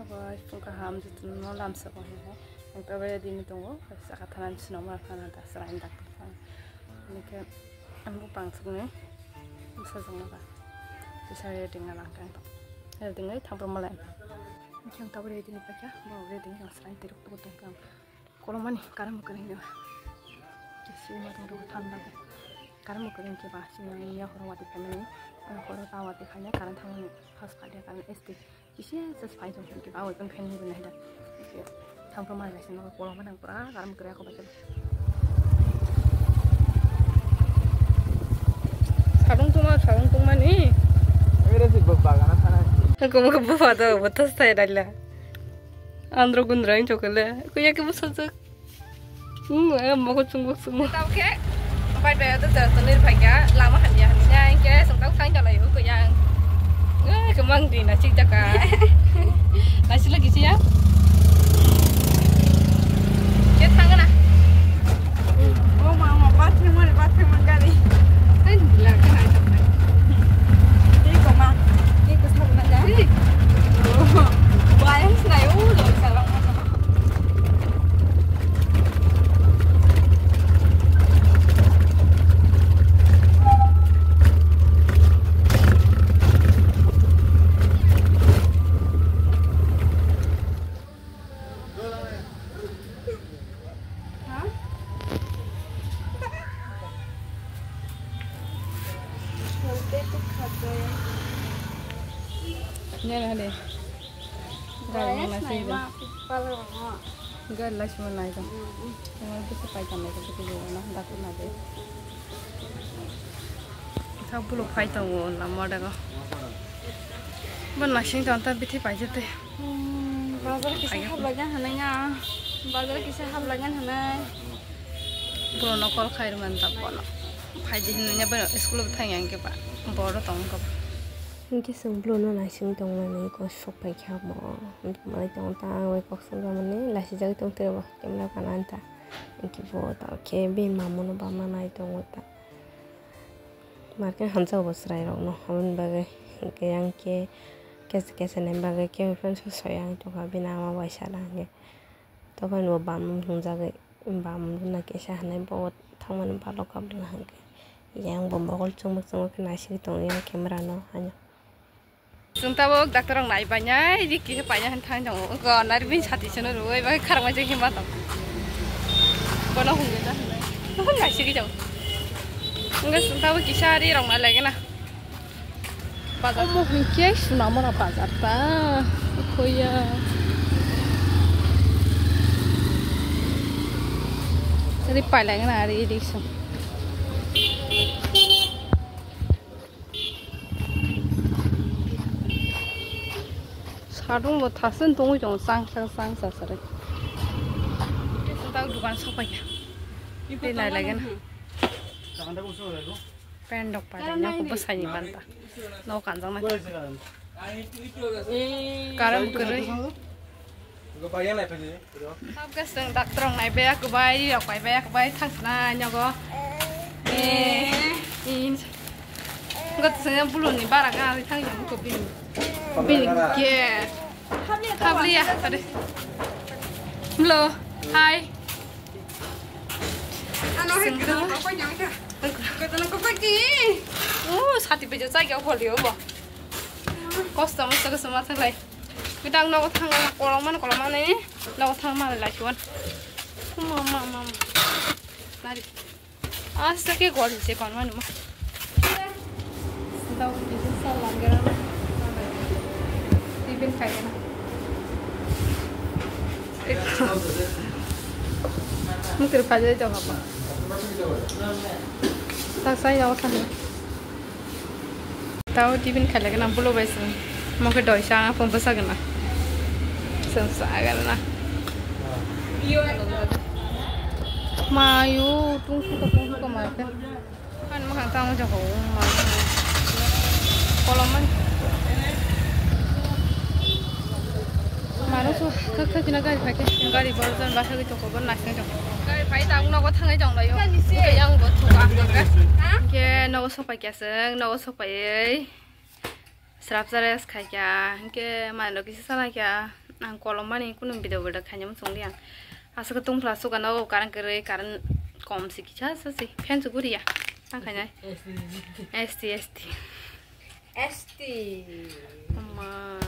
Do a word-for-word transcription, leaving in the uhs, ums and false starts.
Bai, phung kaham jotono lamsao hwnwi ang tabuk ready wngwi tongo. Saka thanani swnamwi phano da chwraini dakti phano. Hwnwi khe ang buphang sukni bwsajwkno ba kisa ready wngna nang khe ang tabuk ready wngwi thangphru malai. Hwnkhe ang tabuk ready wngwi paikha, borok ready wngwi ang chwraini tirok tubu tongkha ang. Kolomani karam kwrwng no. Kisi ma tong tong thanda. Karam kwrwng khe ba sini ya horo wati phaimani. Horo ta wati phaina karan thangmani first phadia karan S T. Kisi just phai tong khe ba wai phaini hwnwi nai da. Thang pha ma lai sini kolomani pura karam kwrwng ko ba. Sarung tungma, sarung tungmani. Ere si bwbagana thana. Ko mo ko bwbado, bwtas thai daila. Andro gundra wng chokole. Kuya ke bwsajak. Hmm, eh, mokol chungbuk chungbuk. Tao khe, bai bai, to to to nir phaikya, lama hamya hamya, hingke song tao sang jalai u kuya. Eh, kemang di na chik jaka. Na sila kisi ya. Ke thangana. Oh, mama, bathroom, bathroom gari. Kan bila kan ai sampai. Ini koma, ini kusap mana? Ini. Oh, bayang senai u lo salam. Nene hade. Gari nang nasi. Gari lai sima nai tong. Tengah tu sepai tong nai tong tu na dak na de. Tha bulu phai tongo lama dago. Bon nasing tong ta bithi paijate. Hmm, bazar kisa haplagan hanai nga. Bazar kisa haplagan hanai. Bro no call khai man ta bono. Phai di hinnya ba school thang yang ke ba. Boro tong ko. Hingke chwng bro no nasing tong mani ko sok pai kha mo. Mai tong ta ang bai kok song mani lasi jagui tong te bo camera kana ta. Hingke bo ta khe be mamu no bama nai tongo ta. Marke hamjak bo chwrairokno, aboni bagwi hwnkhe yang khe kesa kesa ni bagwi khe phano soya wng tongkha bini ama bai sana hwnkhe. Tokoni bo bam nungjagwi bam rwna kisa hwnwi bo thangmani balokha bwla hwnkhe. Yang bo mokol chwngma chwngma khe naisigwi tongo yang camera no haino. Chwng tabuk doctor rok nai painai, ri kisa paina hwn thang tongo. Wngkha nari bini sati seno rwui bai kharmai se hima tong. Bono hwnwi ta hwnwi. Nai sigwi tongo. Wngkha chwng tabuk kisa ri rok nai lagi na. Bazar. Omo hwnkhe swnamona bazar ta. Khoya. Ri pai lagi na ri ri song. Sadung bo thasen tongwi tongo, chang sa, chang sa sare. Tei tang dukan sopai ya. Tei nai lagi na. Pen dok pai, nang ko bwsai ni banta. No kanjang na. Karam kwrwi. Tabuk swng doctor rok nai baya kwbai, ri rok bai baya kwbai, thang sana nyogo. Eh. Eh. Got swng bulu ni bara ga ri thang yang ko bini. Bini ke. Habli ya, tadi. Hello. Hi. Ano hai. Swng kita ko. Ko tano ko ko ki. Oh, sati bejo chai ga holi obo. Kosto mo saka sama thalai. Kita ang nogo thang kolong man kolong man ni nogo thang man lai chuan. Mama mama. Nari. Asta ke gol se kon man ma. Daw kisi sa langera. Tiffin kaya na. Mungkin kaya jawab apa? Tak saya awak sana. Tao tiffin khailai gana bolo bai se. Mo khe doi sa phone bwsa gana. Seng sa gana. Mayo tung suka tung suka ma khe. Kan mo khang tang jago ma. Kolom man. Maro su kha kha kina gari phai khe. Gari bor jon basa gwi toko bor nasne toko. Gari phai ta ang nogo thangai jong layo. Yang bo thuka. Ke nogo sopai. Kya seng nogo sokpaiwi srapsa rest khaikha, hinkhe manwirok kisa salaikha, Ang kolom mani kunu video video khaina muchung di ang. Aswk tungphla suka no current kwrwi, current kom si kisa sa si fan su guriya. Tang khaina. S T, S T. S T. Amma.